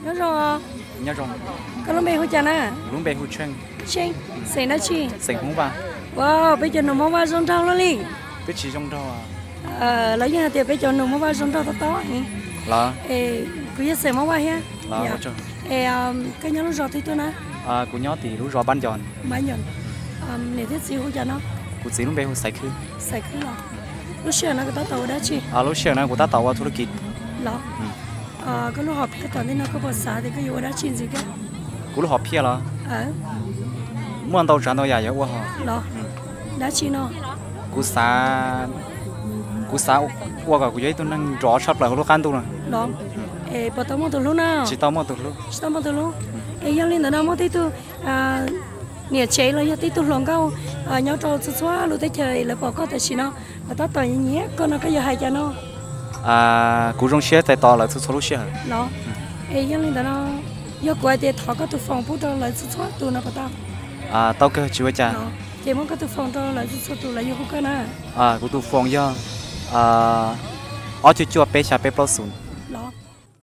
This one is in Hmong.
Nyob zoo. Nyob zoo. Koj lub npe hu cas na? Lub npe hu Tsheej. Tsheej, xeem dab tsi? Xeem Hmoob Vaj. Wow, peb cov nus Hmoob Vaj zoo nraug luaj li. Twb tsis zoo nraug. Lawv yeej hais tias peb cov nus Hmoob Vaj zoo nraug tob tob. Los, es kuv yog xeem Hmoob Vaj thiab. Es koj nyob lub zos twg tuaj na? Kuv nyob tim lub zos Npab Nco. Npab Nco. Niam thiab txiv hu cas no? Kuv txiv lub npe hu Xaiv Khwb. Xaiv Khwb los. Lub sij hawm no koj tab tom ua dab tsi? Lub sij hawm no kuv tab tom ua thu lub kiv. Los, koj lub hom phiaj tom ntej no koj puas xav tias koj yuav ua dab tsi ntxiv thiab? Kuv lub hom phiaj los? Muaj ntau tsav ntau yam yuav ua hos. Los, dab tsi no? Kuv xav, kuv xav ua kom kuv yog ib tug neeg nrov tshaj plaws hauv lub qab ntuj no. Los, es puas tau muaj tus hlub na? Tsis tau muaj tus hlub. Tsis tau muaj tus hlub. Es yog li ntawd no muaj tib tug niam tsev los yog tib tug hluas nkauj nyob rau txhua txhua lub teb chaws lawv pom koj tam sim no, lawv tab tom nyiam koj no koj yuav hais cas no? Kuv zoo siab txais tos lawv txhua txhua lub sij hawm. Los, es yog li ntawd no, yog kuv hais tias thov koj tus foos pub rau lawv txhua txhua tus no puas tau? Tau kawg, tsis ua cas. Ces muab koj tus foos rau lawv txhua txhua tus, lawv yuav hu koj na. Kuv tus foos yog ob cuaj cuaj peb xya peb plaub xoom.